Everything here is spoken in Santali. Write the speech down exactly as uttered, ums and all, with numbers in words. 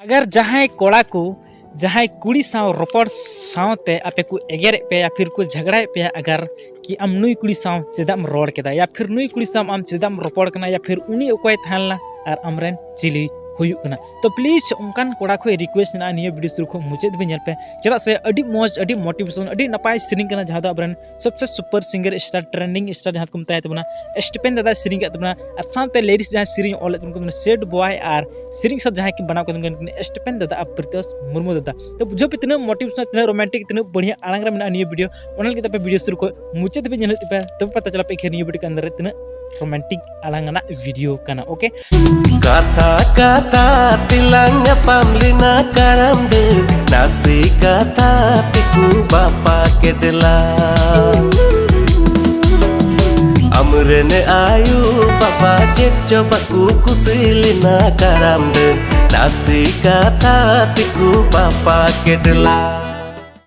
अगर ᱡᱟᱦᱟᱸᱭ ᱠᱚᱲᱟ ᱠᱚ ᱡᱟᱦᱟᱸᱭ ᱠᱩᱲᱤ ᱥᱟᱶ ᱨᱚᱯᱚᱲ ᱥᱟᱶᱛᱮ ᱟᱯᱮ ᱠᱚ ᱮᱜᱮᱨᱮᱫ ᱯᱮᱭᱟ ᱯᱷᱤᱨ ᱠᱚ ᱡᱷᱟᱜᱽᱲᱟᱭᱮᱫ ᱯᱮᱭᱟ, ᱟᱜᱟᱨ ᱠᱤ ᱟᱢ ᱱᱩᱭ ᱠᱩᱲᱤ ᱥᱟᱶ ᱪᱮᱫᱟᱜ ᱮᱢ ᱨᱚᱲ ᱠᱮᱫᱟ ᱭᱟ ᱯᱷᱤᱨ ᱱᱩᱭ ᱠᱩᱲᱤ ᱥᱟᱶ ᱟᱢ ᱪᱮᱫᱟᱜ ᱮᱢ ᱨᱚᱯᱚᱲ ᱠᱟᱱᱟ ᱭᱟ ᱯᱷᱤᱨ ᱩᱱᱤ ᱚᱠᱚᱭ ᱛᱟᱦᱮᱸ ᱞᱮᱱᱟ ᱟᱨ ᱟᱢᱨᱮᱱ ᱪᱤᱞᱤ ᱦᱩᱭᱩᱜ ᱠᱟᱱᱟ᱾ ᱛᱚ ᱯᱞᱤᱡᱽ ᱚᱱᱠᱟᱱ ᱠᱚᱲᱟ ᱠᱚ ᱨᱤᱠᱩᱭᱮᱥᱴ ᱢᱮᱱᱟᱜᱼᱟ, ᱱᱤᱭᱟᱹ ᱵᱷᱤᱰᱤᱭᱳ ᱥᱩᱨᱩ ᱠᱷᱚᱱ ᱢᱩᱪᱟᱹᱫ ᱫᱷᱟᱹᱵᱤᱡ ᱧᱮᱞ ᱯᱮ, ᱪᱮᱫᱟᱜ ᱥᱮ ᱟᱹᱰᱤ ᱢᱚᱡᱽ, ᱟᱹᱰᱤ ᱢᱳᱴᱤᱵᱷᱮᱥᱚᱱ, ᱟᱹᱰᱤ ᱱᱟᱯᱟᱭ ᱥᱮᱨᱮᱧ ᱠᱟᱱᱟ, ᱡᱟᱦᱟᱸ ᱫᱚ ᱟᱵᱚᱨᱮᱱ ᱥᱚᱵᱥᱮ ᱥᱩᱯᱟᱨ ᱥᱤᱝᱜᱟᱨ ᱥᱴᱟᱨ, ᱴᱨᱮᱱᱰᱤᱝ ᱥᱴᱟᱨ ᱡᱟᱦᱟᱸ ᱠᱚ ᱢᱮᱛᱟᱭ ᱛᱟᱵᱚᱱᱟ, ᱥᱴᱤᱯᱮᱱ ᱫᱟᱫᱟᱭ ᱥᱮᱨᱮᱧ ᱠᱟᱜ ᱛᱟᱵᱚᱱᱟ᱾ ᱟᱨ ᱥᱟᱶᱛᱮ ᱞᱤᱨᱤᱠᱥ ᱡᱟᱦᱟᱸᱭ ᱥᱮᱨᱮᱧ ᱚᱞᱮᱫ ᱛᱟᱵᱚᱱᱟ ᱥᱮᱴ ᱵᱚᱭ, ᱟᱨ ᱥᱮᱨᱮᱧ ᱥᱟᱶ ᱡᱟᱦᱟᱸᱭ ᱠᱤᱱ ᱵᱮᱱᱟᱣ ᱠᱟᱫᱟ ᱩᱱᱠᱤᱱ ᱥᱴᱤᱯᱮᱱ ᱫᱟᱫᱟ ᱟᱨ ᱯᱨᱤᱛᱚᱥ ᱢᱩᱨᱢᱩ ᱫᱟᱫᱟ᱾ ᱛᱚ ᱵᱩᱡᱷᱟᱹᱣ ᱯᱮ ᱛᱤᱱᱟᱹᱜ ᱢᱳᱴᱤᱵᱷᱮᱥᱚᱱ, ᱛᱤᱱᱟᱹᱜ ᱨᱳᱢᱟᱱᱴᱤᱠ, ᱛᱤᱱᱟᱹᱜ ᱵᱟᱹᱲᱤᱭᱟ ᱟᱲᱟᱝ ᱨᱮ ᱢᱮᱱᱟᱜᱼᱟ ᱱᱤᱭᱟᱹ ᱵᱷᱤᱰᱤᱭᱳ᱾ ᱚᱱᱟ ᱞᱟᱹᱜᱤᱫ ᱟᱯᱮ ᱵᱷᱤᱰᱤᱭᱳ ᱥᱩᱨᱩ ᱠᱷᱚᱱ ᱢᱩᱪᱟᱹᱫ ᱫᱷᱟᱹᱵᱤᱡ ᱧᱮᱞ ᱦᱩᱭᱩᱜ ᱛᱟᱯᱮᱭᱟ, ᱛᱚᱵᱮ ᱯᱟᱛᱟ ᱪᱟᱞᱟᱜ ᱯᱮ ᱱᱤᱭᱟᱹ ᱵᱷᱤᱰᱤᱭᱳ ᱠᱚ ᱟᱱᱫᱟᱨ ᱨᱮ ᱛᱤᱱᱟᱹᱜ ᱨᱳᱢᱟᱱᱴᱤᱠ ᱟᱲᱟᱝ ᱟᱱᱟᱜ ᱵᱷᱤᱰᱤᱭᱳ ᱠᱟᱱᱟ᱾ ᱳᱠᱮ, ᱠᱟᱛᱷᱟ ᱠᱟᱛᱷᱟ ᱛᱮᱞᱟᱝ ᱧᱟᱯᱟᱢ ᱞᱮᱱᱟ ᱠᱟᱨᱟᱢ ᱰᱟᱹᱨ, ᱱᱟᱥᱮ ᱠᱟᱛᱷᱟ ᱛᱮᱠᱚ ᱵᱟᱯᱟ ᱠᱮᱫᱮᱞᱟ᱾ ᱟᱢᱨᱮᱱ ᱟᱭᱳ ᱵᱟᱵᱟ ᱪᱮᱫ ᱪᱚ ᱵᱟᱠᱚ ᱠᱩᱥᱤ ᱞᱮᱱᱟ ᱠᱟᱨᱟᱢ ᱰᱟᱹᱨ, ᱱᱟᱥᱮ ᱠᱟᱛᱷᱟ ᱛᱮᱠᱚ ᱵᱟᱯᱟ ᱠᱮᱫᱮᱞᱟ᱾